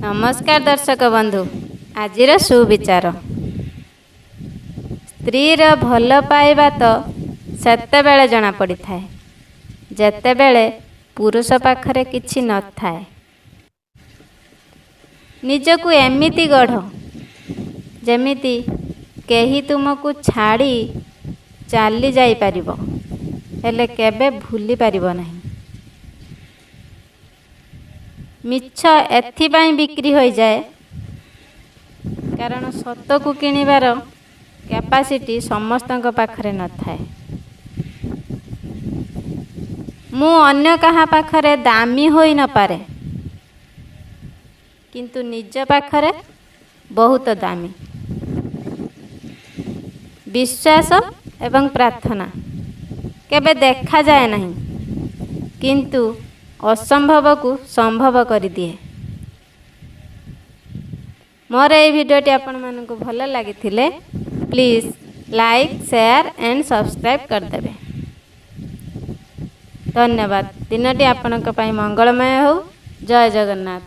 ନମସ୍କାର ଦର୍ଶକ ବନ୍ଧୁ। ଆଜିର ସୁବିଚାର: ସ୍ତ୍ରୀର ଭଲ ପାଇବା ତ ସେତେବେଳେ ଜଣାପଡ଼ିଥାଏ, ଯେତେବେଳେ ପୁରୁଷ ପାଖରେ କିଛି ନଥାଏ। ନିଜକୁ ଏମିତି ଗଢ଼, ଯେମିତି କେହି ତୁମକୁ ଛାଡ଼ି ଚାଲି ଯାଇପାରିବ, ହେଲେ କେବେ ଭୁଲି ପାରିବ ନାହିଁ। ମିଛ ଏଥିପାଇଁ ବିକ୍ରି ହୋଇଯାଏ, କାରଣ ସତକୁ କିଣିବାର କ୍ୟାପାସିଟି ସମସ୍ତଙ୍କ ପାଖରେ ନଥାଏ। ମୁଁ ଅନ୍ୟ କାହା ପାଖରେ ଦାମୀ ହୋଇ ନପାରେ, କିନ୍ତୁ ନିଜ ପାଖରେ ବହୁତ ଦାମୀ। ବିଶ୍ୱାସ ଏବଂ ପ୍ରାର୍ଥନା କେବେ ଦେଖାଯାଏ ନାହିଁ, କିନ୍ତୁ ଅସମ୍ଭବକୁ ସମ୍ଭବ କରିଦିଏ। ମୋର ଏଇ ଭିଡ଼ିଓଟି ଆପଣମାନଙ୍କୁ ଭଲ ଲାଗିଥିଲେ please like, share and subscribe କରିଦେବେ। ଧନ୍ୟବାଦ। ଦିନଟି ଆପଣଙ୍କ ପାଇଁ ମଙ୍ଗଳମୟ ହେଉ। ଜୟ ଜଗନ୍ନାଥ।